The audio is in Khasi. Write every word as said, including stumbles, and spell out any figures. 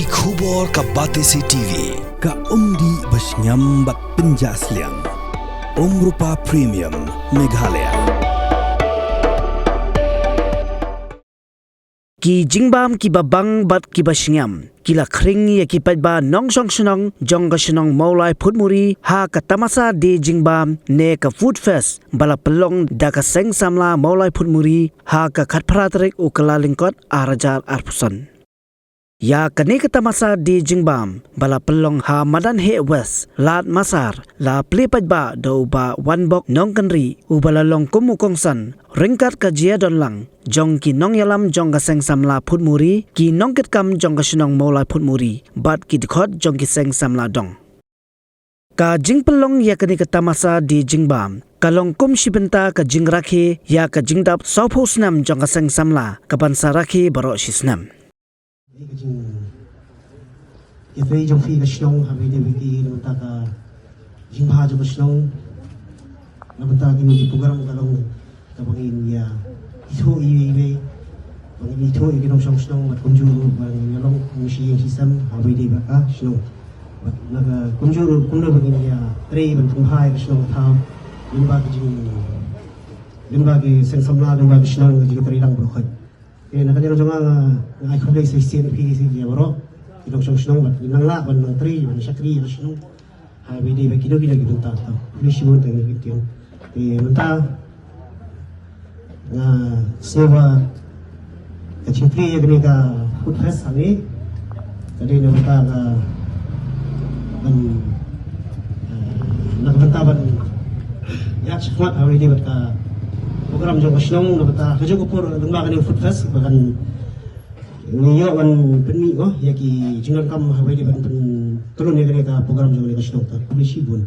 Ki khubor ka Batesi T V, ka umdih ba shngiam bad pynjah sliang. Umrupa Premium, Meghalaya. Ki jingbam kiba bang bad kiba shngiam ki la khring ïa ki paidbah nongshong shnong jong ka shnong Mawlai Phutmuri ha ka tamasa die jingbam ne ka Food Fest ba la pynlong da ka Seng Samla Mawlai Phutmuri ha ka khatphra tarik u Kyllalyngkot arhajar arphew san. Ïa kane ka tamasa die jingbam ba la pynlong ha Madan Heh West, Lad Masar, la plie paidbah da u Bah Wanbok Nongkynrih uba la long kum u kongsan ryngkat ka jingïadonlang jong ki nongïalam jong ka Seng Samla Phutmuri, ki nongkitkam jong ka shnong Mawlai Phutmuri bad ki dkhot jong ki Seng Samla Dong. Ka jingpynlong ïa kane ka tamasa die jingbam ka long kum shi bynta ka jingrakhe ïa ka jingdap sawphew snem jong ka Seng Samla, kaban sa rakhe baroh shi snem. Ka jing, ïa phi jong phi ka shnong, ha phi dei phi ki, na bynta ka jingbha jong ka shnong, na bynta kine ki program ka long kaba ngin ïa ithuh iwei iwei, ba ngin ithuh ïa ki nongshong shnong bad kumjuh ruh ba ngin ïa long kum shi ïing shi sem ha phi dei ba ka shnong. Bad na ka kumjuh ruh kumno ba ngin ïa trei ban pynbha ïa ka shnong ka thaw lyngba ka jing, lyngba ki Seng Samla, lyngba ka shnong, ka jingtrei lang baroh khoit. Te na ka liang jong nga, nga ai khublei sa shisien ïa phi, ïa baroh ki nongshong shnong bad ngin nang lah ban nang trei ban shakri ïa ka shnong ha phi dei ba kino kino ki bynta. Te khublei shibun. Te ngin ïa ktien. Te mynta nga sngew ba ka jingplie ïa kane ka Food Fest hangne ka dei na ka bynta ka ban, eh, na ka bynta ban ïaid shakhmat ha kawei de bad ka program jong ka shnong, na ka bynta ka jong ka por lyngba kane ka Food Fest ba kan ngi ïoh ban pynmih, oh, ïa ki jingdonkam ha kawei de ban pynklun ïa kane ka program jong kane ka shnong. Te khublei shibun.